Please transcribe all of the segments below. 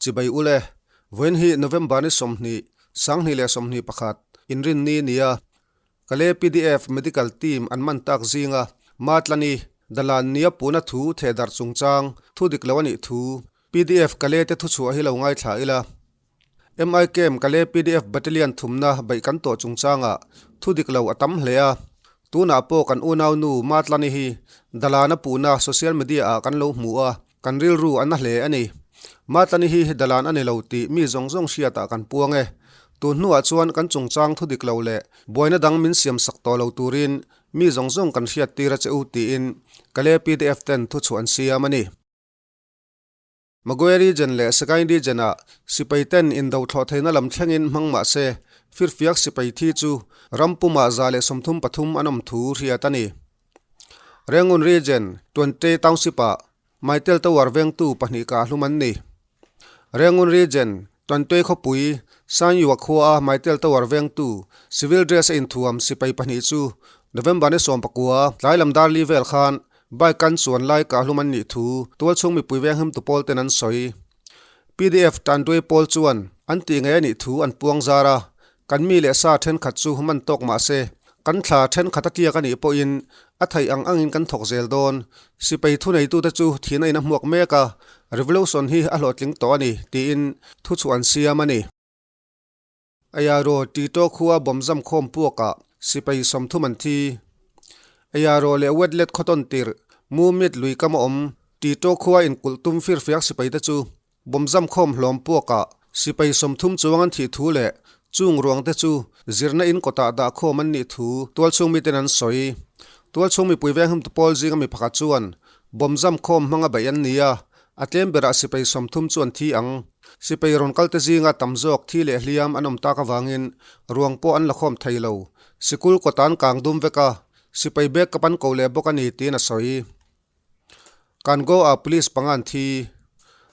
Chibai ule, vawiin hi November ni 20, 2021, Inrinni nia Kale pdf Medical Team an man tak zinga Matlani, Dalan nia puna thu thehdarh chungchang thu dik lo a nih thu pdf Kale te thuchhuah hi lo ngaithla ila. MI Camp Kale pdf Battalion thumna beih kan tawh chungchangah thu dik lo a tam hle a, tunah pawh kan unaunu Matlani hi Dalana puhna social media ah kan lo hmu a, kan rilru a na hle a ni. Matlani hi Dalan a ni lo tih mi zawng zawng hriatah kan puang e. Tun hnuah chuan kan chungchang thu dik lo leh buaina dang min siam sak tawh lo turin mi zawng zawng kan hriattir a che u tiin Kale pdf ten thuchhuah an siam a ni. Magwe Region leh Sagaing Region-ah sipai ten indo thlawh theihna lam thlengin hmang mah se, firfiak sipai thi chu ram pumah 133 an awm thu hriat a ni. Rangoon Region, Twante Township-ah Maitel Tower vengtu pahnih kah hlum an ni. Rangoon Region, Twante khawpui, Sanyua khuaa Maitel Tower vengtu civil dress a inthuam sipai pahnih chu November ni 19 tlai lam dar li vel khan Bike an chuan lai kahlum an nih thu tualchhung mipui venghim tu pawl ten an sawi. Pdf Tanduai pawl chuan an tih ngei a nih thu an puang zar a, kan mi leh sa thenkhat chu man tawk mah se, kan thla thenkhat a tiak a nih pawhin a theih ang angin kan thawk zel dawn. Sipai thuneitute chu thihna in a hmuak mek a, revolution hi a hlawhtling tawh a ni, tiin thuchhuah an siam a ni. Ayaro Tito khua bawmzam khawm puakah sipai 30 an thi. Ayaro leh Wetlet khawtawn tirh Mumit lui kam a awm Tito khua inkulh tum firfiak sipaite chu bawmzam khawm hlawm puakah sipai 30 chuang an thih thu leh chung ruangte chu zirna in kawtah dah khawm an nih thu tualchhung miten an sawi. Tualchhung mipui venghim tu pawl zinga mi pakhat chuan bawmzam khawm hmanga beih an ni a, A tlem berah sipai 30 chu an thi ang. Sipai rawn kalte zinga tam zawk thi leh hliam an awm tak avangin ruang pawh an la khawm thei lo. Sikul kawta an kang dum vek a, sipai bag ka pan ko leh bawk a ni tiin a sawi. Kango-ah police panga an thi.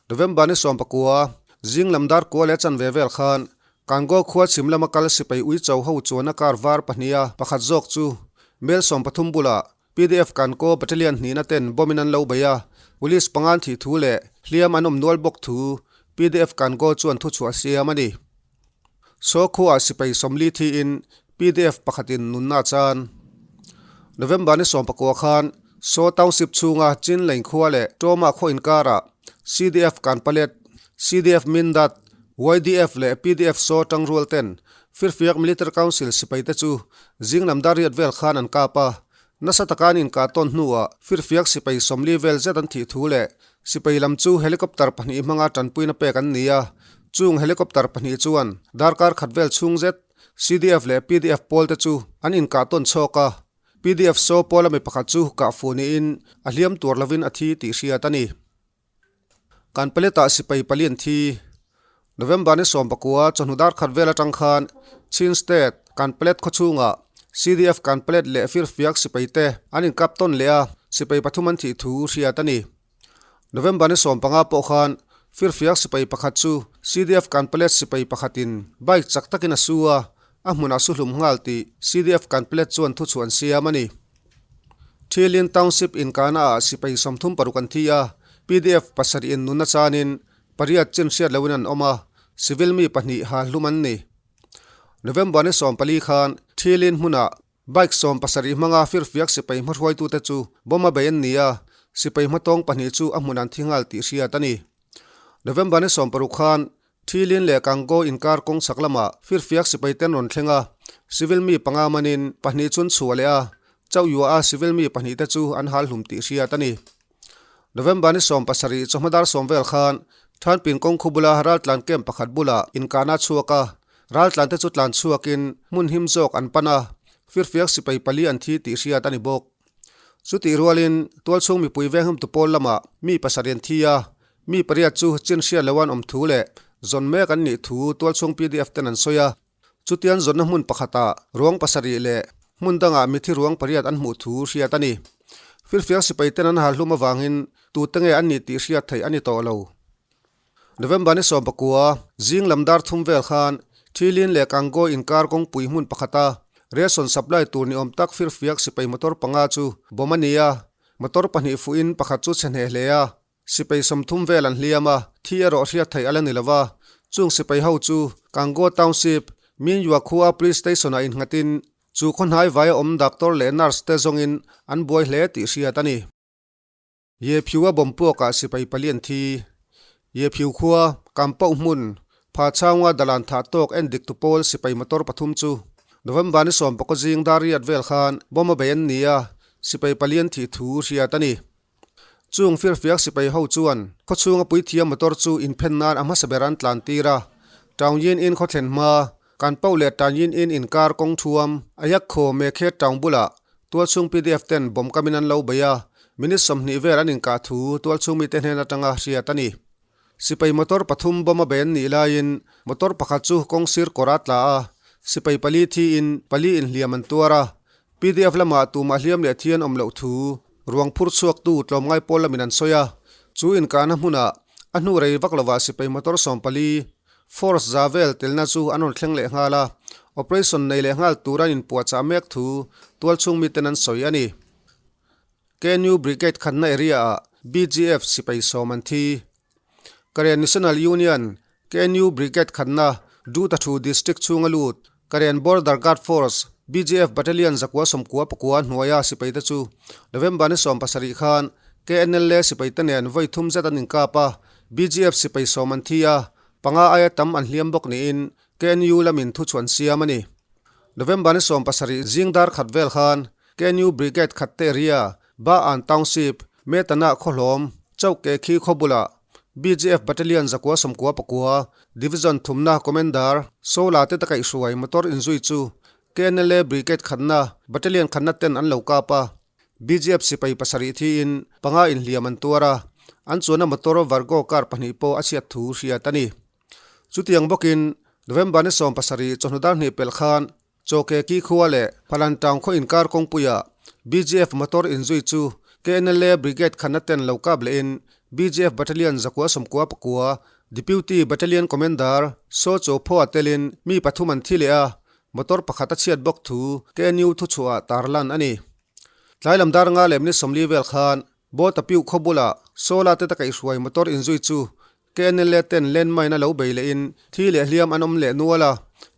November ni 19, zing lam dar kua leh chanve vel khan Kango khua chhim lama kal sipai uicho ho chuana car var pahniha pakhat zawk chu mel 13 bulah Pdf Kankaw Battalion hnihna ten bomb in an lo bei a, Police panga an thih thu leh hliam an awm nual bawk thu pdf Kankaw chuan thuchhuah a siam a ni. Saw khuaah sipai 40 thiin pdf pakhatin nunna a chan. November ni 19 khan Saw Township chhunga Chin Lane khua leh Tawma khaw inkarah CDF Kanpalet, CDF Mindat, YDF leh pdf Saw tangrual ten Firfiak Military Council sipaite chu zing lam dar riat vel khan an kap a, nasa taka an inkah tawn hnuah Firfiak sipai 40 vel zet an thih thu leh sipai lam chu helicopter pahnih hmanga tanpuina pek an ni a, chung helicopter pahnih chuan darkar khat vel chhung zet CDF leh pdf pawlte chu an inkah tawn chhawk a, pdf Saw pawla mi pakhat chu kah fuh niin a hliam tuar lovin a thi tih hriat a ni. Kan paletah sipai pali an thi. November ni 19 chawhnu dar khat vel atang khan Chin State kan palet khawchhungah CDF kan palet leh firfiak sipai te an inkap tawn leh a, sipai pathum an thih thu hriat a ni. November ni 15 pawh khan firfiak sipai pakhat chu CDF kan palet sipai pakhatin bike chak takin a su a, a hmunah su hlum nghal tih CDF kan palet chuan thuchhuah an siam a ni. Thilin Township inkahna ah sipai 36 an thi a, pdf pasarih in nunna chanin pariat chin hriat loin an awm a, civil mi pahnih ha hlum an ni. November ni 14 khan Thilin hmunah bike 17 hmanga firfiak sipai hmahruaitute chu bomb a bei an ni a, sipai hmatawng pahnih chu a hmun an thi nghal tih hriat a ni. November ni 16 khan Thilin leh Kango inkar kawng chhak lamah firfiak sipai ten rawn thleng a, civil mi panga manin pahnih chun chhuah leh a, Chauhua a civil mi pahnih te chu an hal hlum tih hriat a ni. November ni 17 chawhma dar 10 vel khan Thanpin kawng khu bula raltlan camp pakhat bulah inkahna a chhuak a, raltlan te chu tlan chhuakin hmun him zawk an pan a, firfiak sipai pali an thi tih hriat a ni bawk. Chutih rualin tualchhung mipui venghim tu pawl lamah mi pasarih an thi a, Mi pariat chu chin hriat lo an awm thu leh zawn mek an nih thu tualchhung pdf ten an sawi a. Chutian zawnna hmun pakhatah ruang pasarih leh hmun dangah mithi ruang pariat an hmuh thu hriat a ni. Firfiak sipai ten an hal hlum avangin tute nge an nih tih hriat theih a ni tawh lo. November ni 19, zing lam dar thum vel khan Thilin leh Kango inkar kawngpui hmun pakhata ration supply tur ni awm tak firfiak sipai motor panga chu bomb a ni a, motor pahnih fuhin pakhat chu chhe hneh hle a. Sipai 30 vel an hliam a, thi erawh hriat theih a la ni lo va. Chung sipai ho chu Kangaw Township, Minyua khua Police Station-ah innghatin chu khaw hnai vaia awm doctor leh nurse te zawngin an buai hle tih hriat a ni. Yephiu-a bawm puakah sipai pali an thi. Yephiu khua, Kampauh hmun, Pha chhaunga dalan thah tawk en dik tu pawl sipai motor pathum chu November ni 11 zing dar riat vel khan bomb a bei an ni a, sipai pali an thih thu hriat a ni. Chung firfiak sipai ho chuan khawchhunga puithiam motor chu inphen nan a hmasa ber an tlan tir a, Taungyin In khawthlen hma, Kanpauh leh Taungyin In inkar kawng thuam, Ayakhaw Mekhe Taung bulah tualchhung pdf ten bomb kamin an lo bei a, minute 20 vel an inkah thu tualchhung mite hnen atanga hriat a ni. Sipai motor pathum bomb a bei an nih laiin motor pakhat chu kawng sir kawr a tla a, sipai pali thiin pali inhliam an tuar a, pdf lamah tumah hliam leh thi an awm loh thu ruang phur chhuaktu tlawmngai pawl lamin an sawi a, chu inkahna hmunah a hnu rei vak lovah sipai motor 14 force za vel telna chu an rawn thleng leh nghal a, operation nei leh nghal tur an inpuahchah mek thu tualchhung miten an sawi a ni. KNU Brigade khatna area-ah BGF sipai sawm an thi. Karen National Union, KNU Brigade khatna Dutathu District chhunga lut Karen Border Guard Force, BGF Battalion 199 hnuaia sipaite chu November ni 17 khan KNLA sipaite nen vawi thum zet an inkap a, BGF sipai sawm an thi a, panga aia tam an hliam bawk niin KNU lamin thuchhuan siam a ni. November ni 17 zing dar khat vel khan KNU Brigade khat te area Ba-an Township, Metana khawhlawm, Chauke khi khaw bulah BGF Battalion 199 Division thumna Commander Sola te takaihhruai motor inzui chu KNLA Brigade khatna Battalion khatna ten an lo kap a, BGF sipai pasarih thiin panga inhliam an tuar a, an chuanna motor Vargo car pahnih pawh a chhiat thu hriat a ni. Chutiang bawkin November ni 17 chawhnu dar hnih pelh khan Chawke Ki khua leh Phalan Town khaw inkar kawngpuiah BGF motor inzui chu KNLA Brigade khatna ten lo kap lehin BGF Battalion 199 Deputy Battalion Commander Saw Chaw Phaw a telin mi pathum an thi leh a, motor pakhat a chhiat bawk thu KNU thuchhuah tarlan a ni. Tlai lam dar nga leh minute 40 vel khan Boat a piuh khaw bulah Sola te takaihhruai motor inzui chu KNLA ten landmine a lo bei lehin thi leh hliam an awm leh nual a,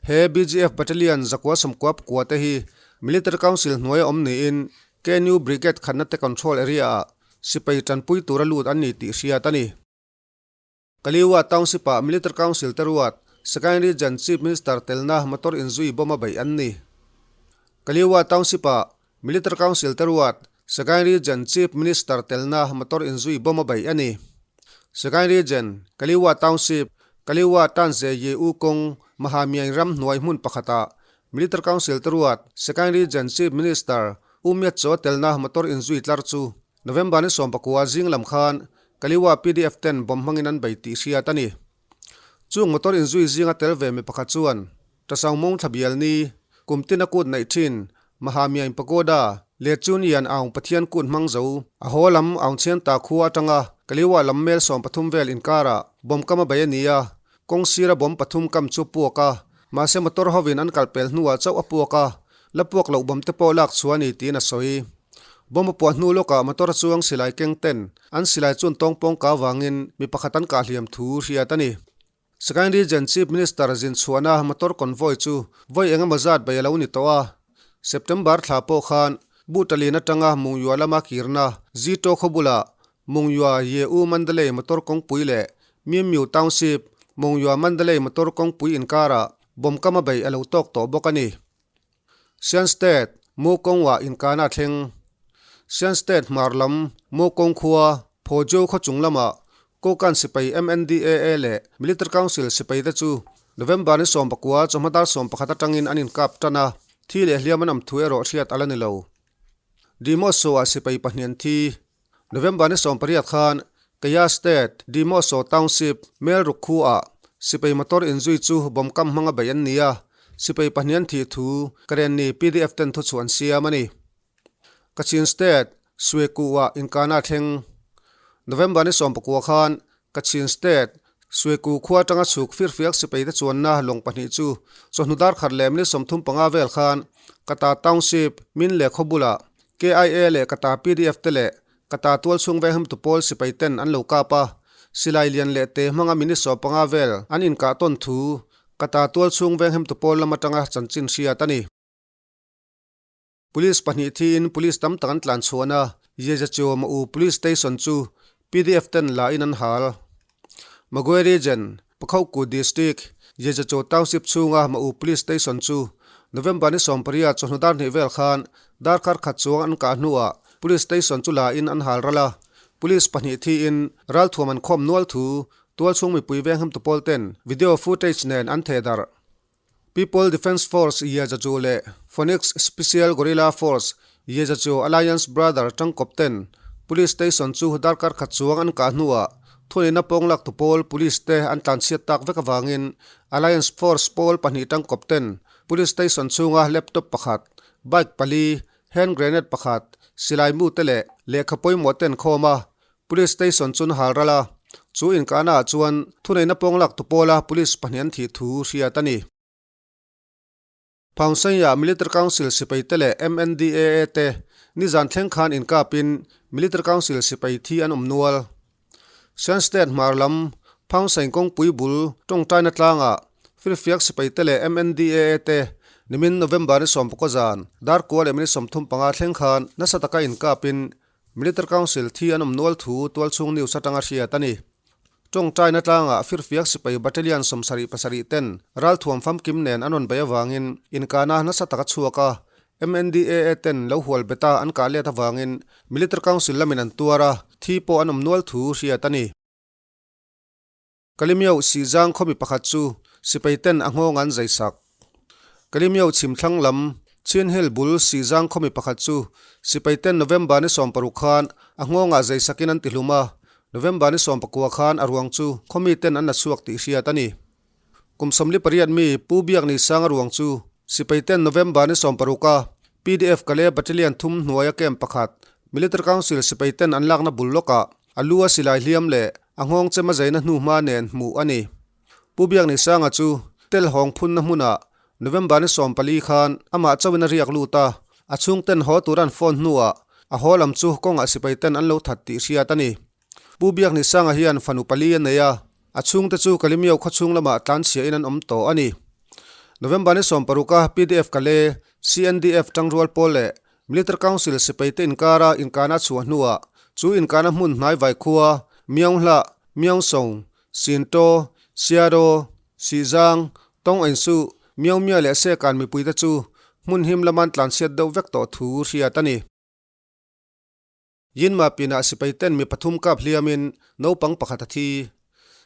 he BGF Battalion 199 te hi Military Council hnuaia awm niin KNU Brigade khatna te control area-ah sipai tanpui tura lut an ni tih hriat a ni. Kaliwa Township-ah Military Council te ruat Sagaing Region Chief Minister telna motor inzui bomb a beih an ni. Kaliwa Township-ah Military Council te ruat Sagaing Region Chief Minister telna motor inzui bomb a beih a ni. Sagaing Region, Kaliwa Township, Kaliwa Tanze Ye U kawng Mahamiaing ram hnuai hmun pakhatah Military Council te ruat Sagaing Region Chief Minister U Myat Chaw telna motor inzui tlar chu November ni 19 zing lam khan Kaliwa pdf ten bomb hmangin an bei tih hriat a ni. Chung motor inzui zinga tel ve mi pakhat chuan Tasang mawng thla bial ni kum tin a kut neih thin Mahamiain Pagoda leh Chunian Aung Pathian kut hmang zo a haw lam Aung Chhian ta khua atanga Kaliwa lam mel 13 vel inkarah bomb kam a bei a ni a, kawng sira bomb pathum kam chu puak a, mahse motor hovin an kal pel hnuah chauh a puak a, la puak loh bomb te pawh lak chhuah a ni tiin a sawi. Bomb a puah hnu lawkah motor a chuang silai keng ten an silai chuan tawngpawng ka avangin mi pakhat an kah hliam thu hriat a ni. Sagaing Region Chief Minister zin chhuahna motor convoy chu vawi eng emaw zat bei a lo ni tawh a. September thla pawh khan Butalin atanga Mungyua lama kirna Zito khaw bulah Mungyua Ye U Mandalay motor kawngpui leh Mimyu Township Mungyua Mandalay motor kawngpui inkarah bomb kam a bei a lo tawk tawh bawk a ni. Shan State, Mukongwa inkana thleng. Shan State hmar lam, Mukong khua, Phojo khaw chung lamah Kokan sipai MNDAA leh Military Council sipai te chu November ni 19 chawhma dar 11 atangin an inkap tan a, thi leh hliam an awm thu erawh hriat a la ni lo. Dimoso-ah sipai pahnih an thi. November ni 18 khan Kayah State, Dimoso Township, Melruk khuaah sipai motor inzui chu bomb kam hmanga beih an ni a, sipai pahnih an thih thu Karenni pdf ten thuchhuah an siam a ni. Kachin State, Sueku-ah inkana a thleng. November ni 19 khan Kachin State, Sueku khua atanga chhuk firfiak sipai te chuanna lawng pahnih chu chawhnu dar khat leh minute 35 vel khan Kata Township, Min leh khaw bulah KIA leh Kata pdf te leh Kata tualchhung venghimtu pawl sipai ten an lo kap a, silai lian leh te hmanga minute 15 vel an inkah tawn thu Kata tualchhung venghimtu pawl lam atanga chanchin hriat a ni. Police pahnih thiin police tam tak an tlan chhuan a, Yezachiaw Ma U Police Station chu pdf ten la in an hal. Magwe Region, Pakhoku District, Yezachiaw Township chhunga Ma U Police Station chu November ni 18 chawhnu dar hnih vel khan darkar khat chuang an kah hnuah Police Station chu la in an hal ral a, Police pahnih thiin ralthuam an khawm nual thu tualchhung mipui venghimtu pawl ten video footage nen an thehdarh. People Defence Force Yezachu leh Phoenix Special Guerrilla Force Yezachu Alliance Brother tangkawp ten Police Station chu darkar khat chuang an kah hnuah thuneihna pawng lak tu pawl Police te an tlanchhiat tak vek avangin Alliance Force pawl pahnih tangkawp ten Police Station chhunga laptop pakhat, bike pali, hand grenade pakhat, silai mu te leh lehkha pawimawh ten khawm a Police station chu an hal ral a, chu inkahna ah chuan thuneihna pawng lak tu pawla police pahnih an thih thu hriat a ni. Phaungsaiah Military Council sipai te leh MNDAA te nizan thleng khan inkapin Military Council sipai thi an awm nual. Shan State hmar lam Phaungsain kawngpui bul tawngtaina tlangah Firfiak sipai te leh MNDAA te nimin November ni 19 zan dar kua leh minute 35 thleng khan nasa taka inkapin Military Council thi an awm nual thu tualchhung news atanga hriat a ni. Tawngtaina tlangah firfiak sipai battalion 77 ten ralthuam famkim nen an rawn bei avangin inkahna nasa tak a chhuak a, MNDAA ten lo hual beta an kah let avangin Military Council lamin an tuar a, thi pawh an awm nual thu hriat a ni. Kalimio Sihzang khawmi pakhat chu sipai ten a nghawng an zai sak. Kalimio chhimthlang lam Chin Hill bul Sihzang khawmi pakhat chu sipai ten November ni 16 khan a nghawngah zai sakin an tihlum a, November ni 19 khan a ruang chu khawmi ten an la chhuak tih hriat a ni. Kum 48 mi Pu Biak Nisanga ruang chu sipai ten November ni 16 a PDF Kale Battalion thum hnuaia camp pakhat Military Council sipai ten an lakna bul lawkah a lu a silai hliam leh A nghawng chem a zaina hnuhma nen hmuh a ni. Pu Biaknisanga chu tel hawng phunna hmunah November ni 14 khan amah chauhin a riak lut a, a chhungten haw tur an phone hnuah a haw lam chu kawngah sipaiten an lo that tih hriat a ni. Pu Biaknisanga hian fanu pali a nei a, a chhungte chu Kalimio khawchhung lamah tlanchhiahin an awm tawh a ni. November ni 16 a pdf Kale, CNDF tangrual pawl leh Military Council sipaite inkara inkana chhuah hnuah chu inkana hmun hnai vai khua Myaunghlah, Myaungsong, Sintaw, Siaro, Sihzang, Tawng Einsuh, Myaungmia leh Sekan mipuite chu hmun him laman tlanchhiat deuh vek tawh thu hriat a ni. Yinma pinah sipaiten mi pathum kap hliamin naupang pakhat a thi.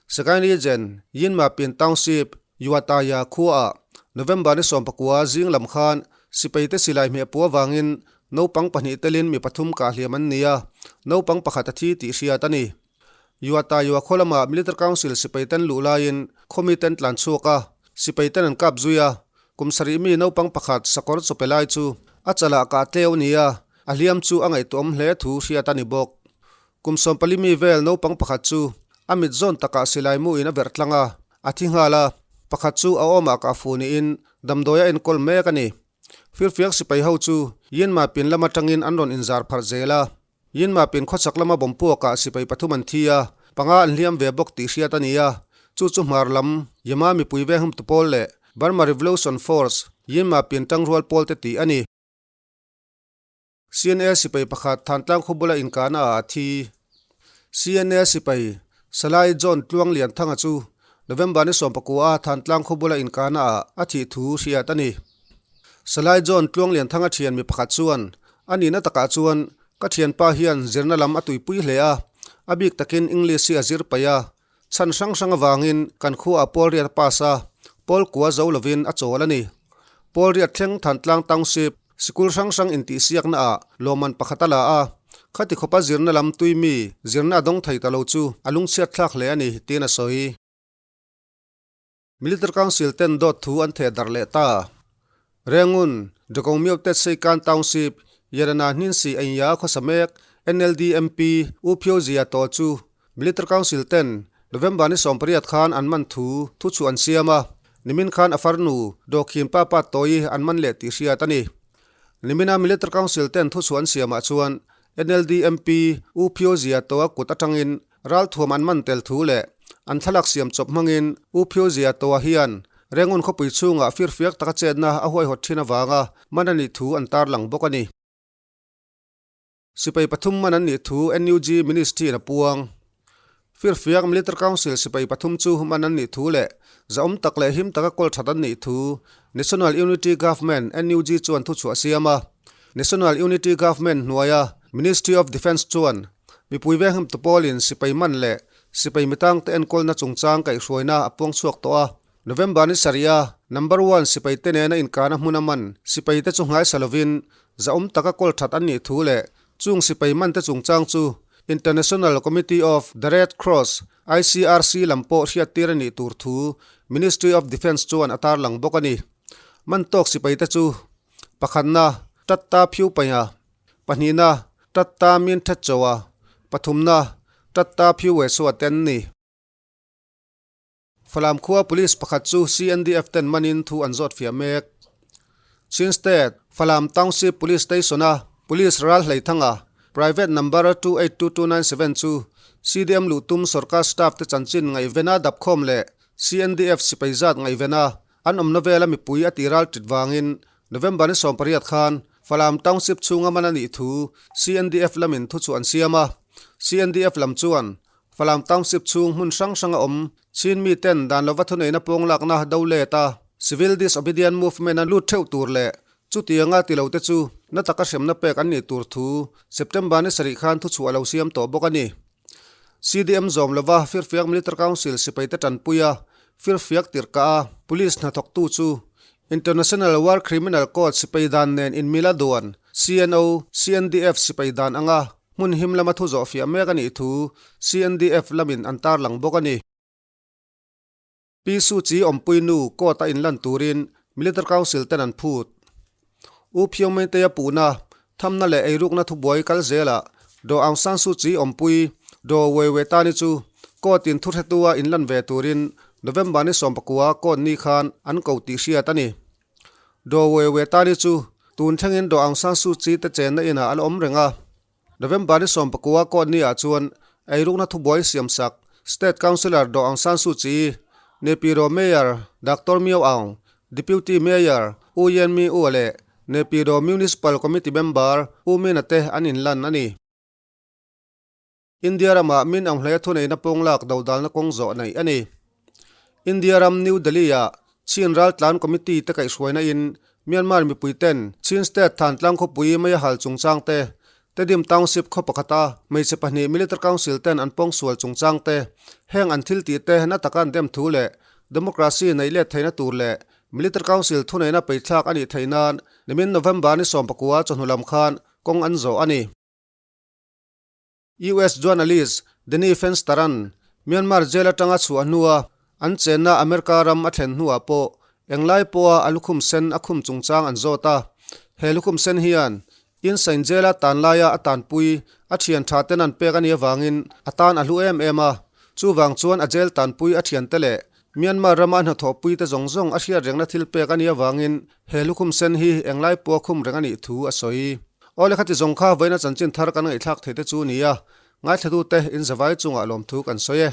Sagaing Region, Yinma Pin Township, Yuataya khuaah November ni 19 zing lam khan sipaite silai hmeh pu avangin naupang pahnih telin mi pathum kah hliam an ni a, naupang pakhat a thi tih hriat a ni. Yuatayua khaw lamah Military Council sipaiten luh laiin khawmiten tlan chhuak a, sipaiten an kap zui a, kum sarih mi naupang pakhat sakawr chawpe lai chu a chalah kah tleu a ni a, A hliam chu a ngaihtuahawm hle thu hriat a ni bawk. Kum 14 mi vel naupang pakhat chu a mit zawn takah silai mu in a verh tlang a, a thi nghal a, pakhat chu a awmah kah fu niin damdawi a enkawl mek a ni. Firfiak sipai ho chu Yinma pin lam atangin an rawn inzar pharh zel a. Yinma pin khawchhak lama bawmpuakah sipai pathum an thi a, panga an hliam ve bawk tih hriat a ni a, chu chu hmar lam Yma mipui venghumtu pawl leh Burma Revolution Force Yinma pin tangrual pawl te tih a ni. CNA sipai pakhat Thantlang khaw bula inkahna ah a thi. CNA sipai Salai John Tluang Lianthanga chu November ni 19 a Thantlang khaw bula inkahna ah a thih thu hriat a ni. Salai John Tluang Lianthanga thian mi pakhat chuan a nihna takah chuan ka thianpa hian zirna lam a tuipui hle a, a bik takin English hi a zir paih a, Chhan hrang hrang avangin kan khuaah Pawl Riat a pass a, Pawl kua zo lovin a chawl a ni. Pawl Riat thleng Thantlang Township sikul hrang hrang intihsiakna ah lawmman pakhat a la a, khati khawpa zirna lam tui mi zirna a dawng thei ta lo chu a lungchhiat thlak hle a ni, tiin a sawi. Military Council ten dawt thu an theh darh leh ta. Rengun, Drakongmyo Tet Seikan Township, Yarana Hninsi Ainya khawsa mek NLD MP U Phyo Zia tawh chu Military Council ten November ni 18 khan an man thu thu chu an siam a, nimin khan a farnu Dawkhin Pa Pat Tawi an man leh tih hriat a ni. Nimina Military Council ten thu chu an siamah chuan. NLD MP U Phyo Zia Toa kut atangin ralthuam an man tel thu leh an thlalak siam chawp hmangin U Phyo Zia Toa hian Rengun khawpui chhungah firfiak taka chetna a huaihawt thin avanga man a nih thu an tarlang bawk a ni. Sipai pathum man an nih thu NUG Ministry-in a puang. Firfiak Military Council sipai pathum chu man an nih thu leh zahawm tak leh him taka kawl that an nih thu National Unity Government, NUG, chuan thuchhuah a siam a. National Unity Government hnuaia Ministry of Defence chuan mipui venghimtu pawlin sipai man leh sipai mitangte enkawlna chungchang kaihhruaina a puang chhuak tawh a. November ni sarih a Number One sipai te nena inkana hmun a man sipai te chu nghaisa lovin zahawm taka kawl that an nih thu leh chung sipai man te chungchang chu International Committee of the Red Cross, ICRC, lam pawh hriattir a nih tur thu Ministry of Defence chuan a tarlang bawk a ni. Man tawk sipai te chu pakhatna Tatta Phiu Painga, pahnihna Tatta Min Thet Choa, pathumna Tatta Phiu Wesua te an ni. Falam khua Police pakhat chu CNDF ten manin thu an zawt fiah mek. Chin State, Falam Township Police Station-a Police ral hleithanga Private Number 282297 chu CDM luh tum sorkar staff te chanchin ngaihvena dapkhawm leh CNDF sipai zat ngaihvena an awmna vela mipui a tih ral tit vangin November ni 18 khan Falam Township chhunga man a nih thu CNDF lamin thuchhuah an siam a. CNDF lam chuan Falam Township chhung hmun hrang hranga awm Chin miten dan lova thuneihna pawng lakna do let a, Civil Disobedient Movement a lut theuh tur leh chutianga ti lote chu na taka hremna pek an nih tur thu September ni sarih khan thuchhuah a lo siam tawh bawk a ni. CDM zawm lova Firfiak Military Council sipaite tanpuia Firfiak tirhkah a Police hnathawktu chu International War Criminal Court sipai dan nen inmila duan CNO, CNDF sipai dan anga Hmun him lama thu zawh fiah mek a nih thu CNDF lamin an tarlang bawk a ni. Pi Suu Kyi awmpui nu court a inlan turin Military Council ten an phut. U Phyo Meitei a puhna, thamna leh eirukna thubuai kal zelah Daw Aung San Suu Kyi awmpui Daw Wei Wei Tani chu court in thuhretua inlan ve turin November ni 19 court ni khan an ko tih hriat a ni. Daw Wei Wei Tani chu tun thlengin Daw Aung San Suu Kyi te chenna inah a la awm reng a. November ni 19 court ni ah chuan eirukna thubuai siamsak State Councillor Daw Aung San Suu Kyi, Naypyidaw Mayor Doctor Myo Aung, Deputy Mayor U Yen Mi U leh Naypyidaw Municipal Committee Member U Mina te an inlan a ni. India ramah min ang hle thuneihna pawng lak dodalna kawng zawh neih a ni. India ram New Delhi-ah Chin Raltlan Committee te kaihhruaina in Myanmar mipui ten Chin State Thantlang khawpui mei a hal chungchang te, Tedim Township khaw pakhata hmeichhe pahnih Military Council ten an pawngsual chungchang te, heng an thil tih te na taka an dem thu leh Democracy neih let theihna tur leh Military Council thuneihna peithlak a nih theih nan nimin November ni 19 chawhnu lam khan kawng an zawh a ni. US journalist Danny Fenster-a'n Myanmar jail atanga chhuah hnua an chenna America ram a thlen hnuah pawh englai pawha a lukhum sen a khum chungchang an zawt a. He lukhum sen hian Insain jail-a tan laia a tanpui a thian tha ten an pek a nih avangin a tan a hlu em em a. Chuvang chuan a jail tanpui a thiante leh Myanmar rama a hnathawhpui te zawng zawng a hriat rengna thil pek a nih avangin he lukhum sen hi englai pawha khum reng a nih thu a sawi. Aw le khati zawng kha vawiina chanchin thar kan ngaihthlak thei te chu nia, ngaithlatute in zavai chungah lawmthu kan sawi e.